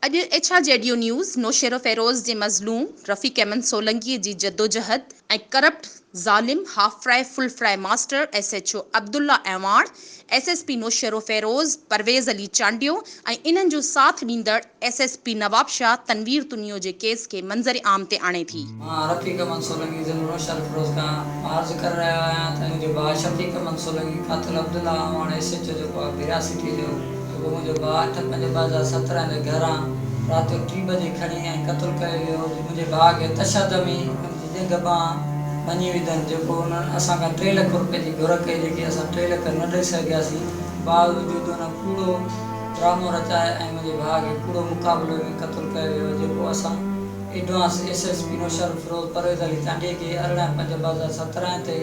اڄ H R G D news Naushahro Feroze جي مظلوم رفيق احمد سولنگي جي جدوجهد ۽ ڪرپٽ ظالم half fry full fry master S H O Abdullah Awan, S S P Naushahro Feroze Parvez Ali Chandio ۽ انهن جو ساٿ ڏيندڙ S S P Nawabshah Tanveer Tunio جي ڪيس کي منظر عام تي آڻي ٿي. مان رفيق احمد سولنگي ضلعو نوشهروفيروز کان مان عرض ڪري رهيو آهيان ته منهنجو ڀاء شفيق احمد سولنگي قاتل Abdullah Awan S H O جيڪو آهي ڀيرا سٽي جو جيڪو منهنجو ڀاء اٺ پنج 2017 تي گهران رات جو ٽي بجي کڻي ۽ قتل ڪيو ويو هو منهنجي ڀاء کي تشدد ۾ ان جي ڄنگهه ٻانهن ڀڃي وڌن جيڪو انهن اسان کان ٽي لک روپين جي گهر ڪئي جيڪي اسان ٽي لک نه ڏئي سگهياسين باوجود ان ڪوڙو ڊرامو رچائي ۽ منهنجي ڀاء کي ڪوڙو مقابلي ۾ قتل ڪيو ويو جيڪو اسان advance S S P Naushahro Feroze Parvez Ali Chandio کي 18 پنج 2017 تي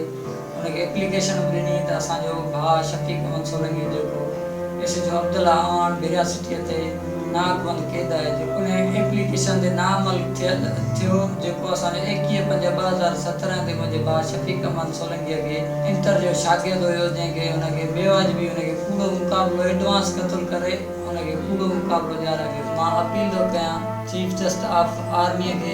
ان کي ايپليڪيشن به ڏني ته اسان جو ڀاء شفيق احمد سولنگي جيڪو S H O Abdullah Awan Bahria city تي ناحقبند قيد آهي جيڪو ان ايپليڪيشن تي ناعمل ٿيل ٿيو جيڪو اسان جو 21 پنج 2017 تي منهنجي ڀاء شفيق احمد سولنگي کي انٽر جو شاگرد هيو جنهن کي ان کي بيواجبي ان کي ڪوڙو مقابلو ايڊوانس قتل ڪري ان کي ڪوڙو مقابلو ڏياريو ويو مان اپيل ٿو ڪيان چيف جسٽ آف آرمي کي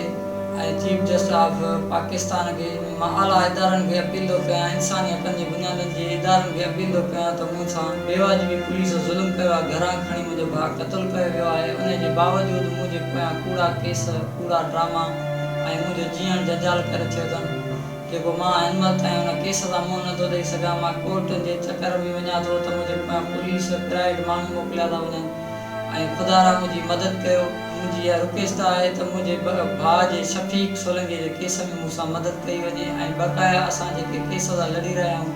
۽ چيف جسٽس آف پاڪستان کي مان اعليٰ ادارن کي اپيل ٿو ڪيان انساني حقن جي بنيادن جي ادارن کي اپيل ٿو ڪيان ته مون سان بيواجبي پوليس ظلم ڪيو آهي گهران کڻي منهنجو ڀاء قتل ڪيو ويو آهي انهي جي باوجود منهنجي پويان ڪوڙا ڪيس ڪوڙا ڊراما ۽ منهنجو جيئڻ جنجال ڪري ڇڏيو اٿن جيڪو مان هن مهل تائين ان ڪيس سان منهن نٿو ڏئي سگهان مان ڪورٽن جي چڪر ۾ وڃان ٿو ته منهنجي پويان پوليس پرائيويٽ ماڻهو موڪليا ٿا وڃن ۽ خدارا منهنجي مدد ڪيو. منهنجي اها رڪويسٽ آهي ته منهنجي ڀاء جي شفيق سولنگي جي ڪيس ۾ مون سان مدد ڪئي وڃي ۽ بقايا اسان جيڪي ڪيس سان لڙي رهيا آهيون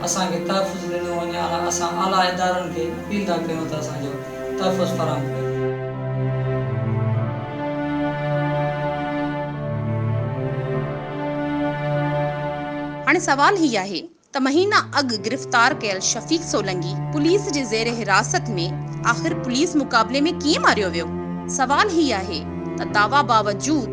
اسان کي تحفظ ڏنو وڃي اسان اعليٰ ادارن کي اپيل ٿا ڪيون ته اسان جو تحفظ فراهم ڪيو. هاڻي سوال هي آهي ته مهينا اڳ گرفتار ڪيل شفيق سولنگي پوليس جي زير حراست ۾ آخر پوليس مقابلي ۾ ڪيئن ماريو ويو؟ سوال هي آهي ته دعويٰ باوجود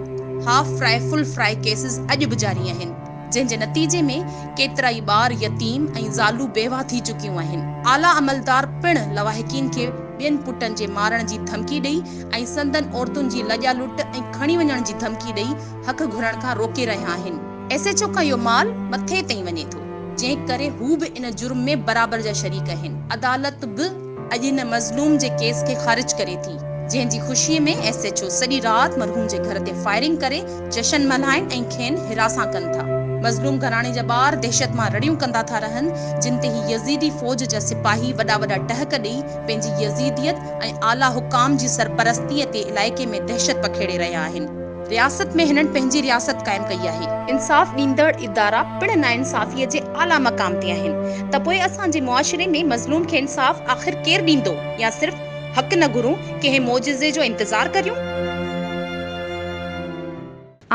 half fry full fry cases اڄ به جاري آهن جنهن جي نتيجي ۾ ڪيترائي ٻار يتيم ۽ زالون بيواهه ٿي چڪيون آهن اعليٰ عملدار پڻ لواحقين کي ٻين پٽن جي مارڻ جي ڌمڪي ڏئي ۽ سندن عورتن جي لڄا لٽ ۽ کڻي وڃڻ جي ڌمڪي ڏئي حق گهرڻ کان روڪي رهيا آهن. ايس ايڇ او کان اهو مال مٿي تائين وڃي ٿو، جنهن ڪري هو به ان جرم ۾ برابر جا شريڪ آهن. عدالت به اڄ ان مظلوم جي ڪيس کي خارج ڪري ٿي، جنهن جي خوشي ۾ ايس ايڇ او سڄي رات مرحوم جي گهر تي فائرنگ ڪري جشن ملهائين ۽ کين هراسان ڪن ٿا. مظلوم گهراڻي جا ٻار دهشت مان رڙيون ڪندا ٿا رهن، جن تي هي يزيدي فوج جا سپاهي وڏا وڏا ٽهڪ ڏئي پنهنجي يزيديت ۽ اعليٰ حڪام جي سرپرستيء تي علائقي ۾ دهشت پکيڙي رهيا آهن. رياست ۾ هنن پنهنجي رياست قائم ڪئي آهي. انصاف ڏيندڙ ادارا پڻ ناانصافيء جي اعليٰ مقام تي آهن ته پوء اسان جي معاشري ۾ مظلوم کي انصاف آخر ڪير ڏيندو يا صرف حق نه گهرون ڪنهن معجزي جو انتظار ڪريون؟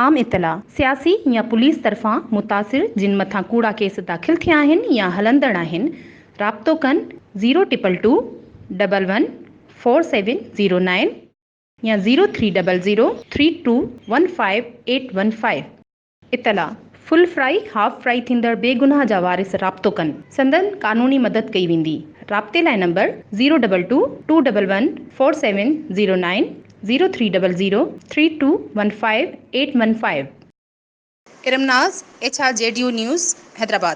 عام اطلاع، سياسي يا پوليس طرفان متاثر جن مٿان ڪوڙا ڪيس داخل ٿيا آهن يا هلندڙ آهن رابطو ڪن zero triple two double one four seven zero nine. يا zero three double zero three two one five eight one five. اطلاع، فل فرائي، هاف فرائي ٿيندڙ بي گناهه جا وارث رابطو ڪن، سندن قانوني مدد ڪئي ويندي. رابطي لاء number zero double two two double one four seven zero nine zero three double zero three two one five eight one five. Iram Naz, H R G D news, Hyderabad.